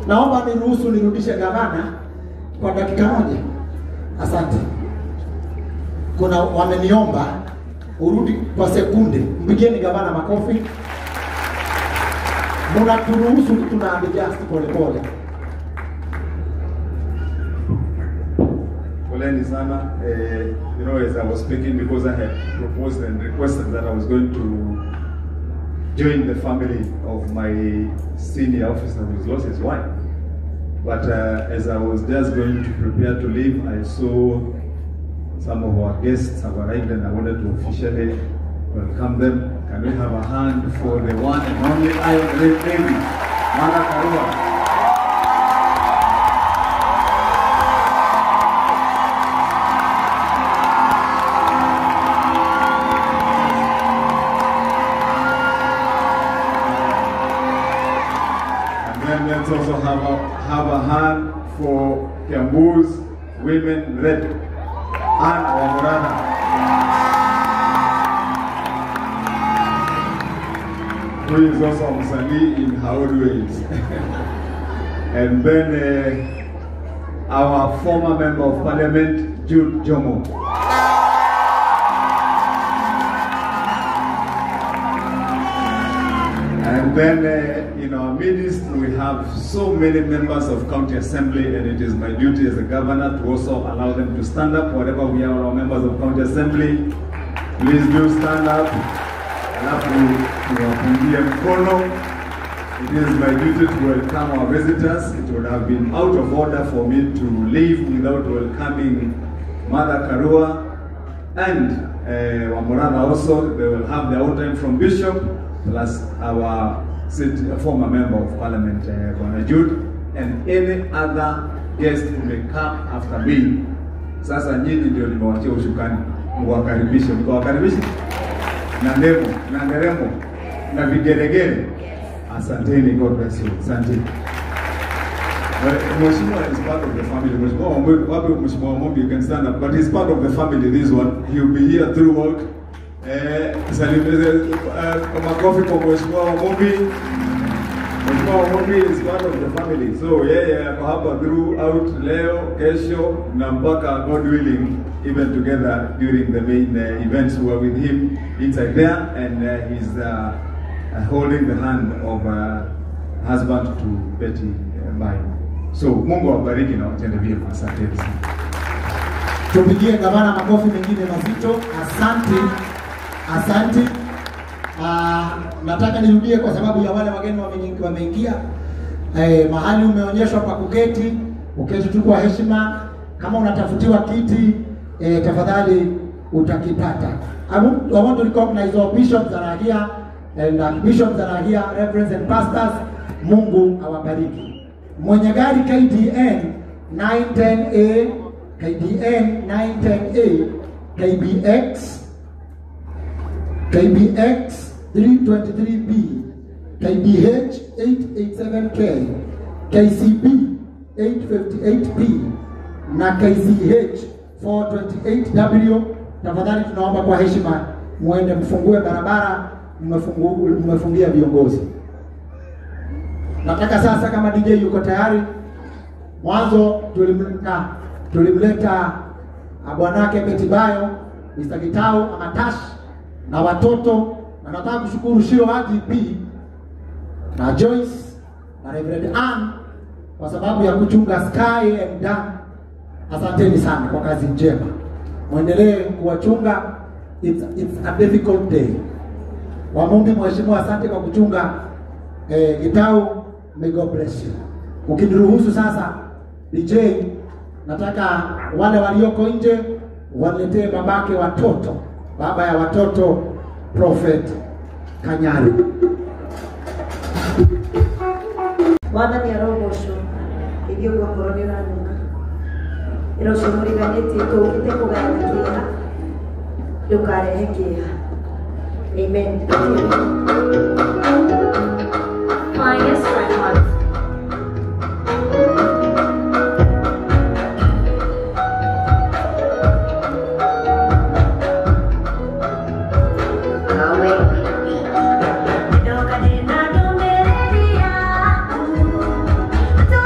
Naomba niruhusu nirudishe gavana kwa dakika moja. Asante. Kuna wameniomba urudi kwa sekunde. Mpigieni gavana makofi. Mnaturuhusu tuna adjust pole pole. Poleni sana. You know, as I was speaking, because I had proposed and requested that I was going to join the family of my senior officer who's lost his wife. But as I was just going to prepare to leave, I saw some of our guests have arrived and I wanted to officially welcome them. Can we have a hand for the one and only Iron Lady, Martha Karua? And then let's also have a hand for Kiambu's Women Rep, Anne Wamurana. Who is also Msanii in her own ways. And then our former member of parliament, Jude Jomo. And then in our midst, we have so many members of county assembly, and it is my duty as a governor to also allow them to stand up. Whatever we are, our members of county assembly, please do stand up. Alafu tuwapungie mkono. It is my duty to welcome our visitors. It would have been out of order for me to leave without welcoming Martha Karua and Wamurana also. They will have their own time from Bishop, plus our city, former member of parliament, Bwana Jude, and any other guest who may come after me. Sasa nyinyi ndio nimewachia ushukani, mwakaribishe, mkawakaribishe na ndemo, na nderemo, na vigeregere. Asanteni, God bless you. Asante. Mheshimiwa is part of the family. Mheshimiwa Wamumbi, you can stand up, but he's part of the family, this one. He'll be here throughout. Makofi kwa Mheshimiwa Wamumbi. Mheshimiwa Wamumbi is part of the family. So yeye ako hapa throughout leo, kesho na mpaka God willing, even together during the main events. We were with him inside there, and he's holding the hand of husband to Betty Mbayo. So Mungu awabariki na watende vyema. Asante sana. Tupigie gavana makofi mengine mazito. Asante. Asante. Nataka nirudie kwa sababu ya wale wageni wameingia. Mahali umeonyeshwa pa kuketi, uketi tu kwa heshima. Kama unatafutiwa kiti, tafadhali utakipata. I want to recognize all bishops that are here and bishops that are here, reverends and pastors. Mungu awabariki. Mwenye gari KDN 910A, KDN 910A, KBX, KBX 323B, KBH 887K, KCB 858P na KCH 428W. Tafadhali tunaomba kwa heshima muende mfungue barabara, mmefungia viongozi. Nataka sasa kama DJ yuko tayari, mwanzo tulimleta bwanake Betty Bayo, Mr. Gitau Amatash na watoto, na nataka kushukuru Shiro IGP na Joyce na Reverend Ann kwa sababu ya kuchunga Sky and Dan. Asanteni sana kwa kazi njema. Muendelee kuwachunga. It's a difficult day. Wamumbi, mheshimiwa, asante kwa kuchunga Gitau. May God bless you. Ukiniruhusu sasa DJ, nataka wale walioko nje waletee babake watoto, baba ya watoto, Prophet Kanyari. Mwathani arogocwo ithuĩ ũguo nĩ ũranuka ĩra ũcio mũriganĩtie tũũkĩte kũgayana kĩeha ndũkarehe kĩeha. Amen. Finest Records. Don't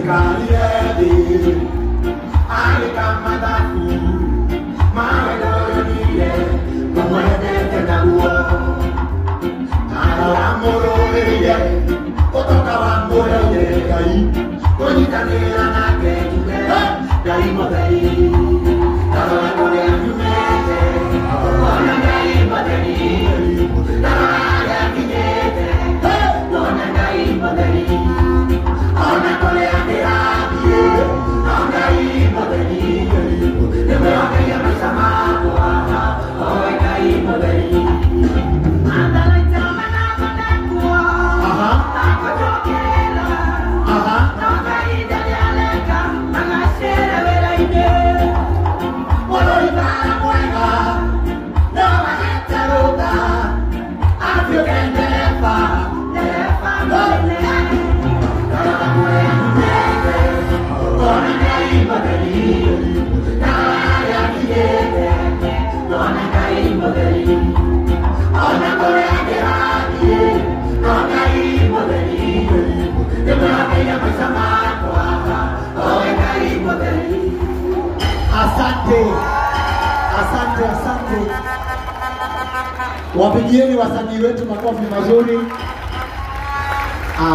Aikarire thĩ, agĩka mathabu, mawendo yonire, ngũmwendete naguo. Arora mũrũmĩrĩire, ũtonga wa mũreire Ngai, kũnyitanĩra nake njuge, Ngai mũtheri. Tarora kũrĩa nyumĩte, ona Ngai mũtheri. Tarora harĩa nginyĩte, ona Ngai mũtheri. Ona kũrĩa ndĩrathiĩ, no Ngai mũtheri. Nĩmwĩhokeire maica makwa, owe Ngai mũtheri. Aha. Aha. Mũrũitara mwega, no ahete rũtha, atuĩke ndereba, ndereba mũnene. Tarora kũrĩa nyumĩte, ona Ngai mũtheri. Tarora harĩa nginyĩte, ona Ngai mũtheri. Ona kũrĩa ndĩrathiĩ, no Ngai mũtheri. Nĩmwĩhokeire maica makwa, owe Ngai mũtheri. Asante, asante, asante. Wapigieni wasanii wetu makofi mazuri.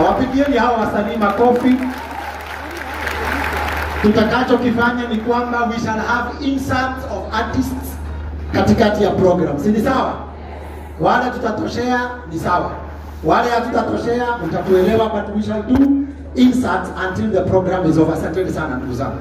Wapigieni hawa wasanii makofi. Tutakachokifanya ni kwamba we shall have inserts of artists katikati ya program, si ni sawa? Wale tutatoshea ni sawa, wale hatutatoshea mtatuelewa, but we shall do inserts until the program is over. Asanteni sana ndugu zangu.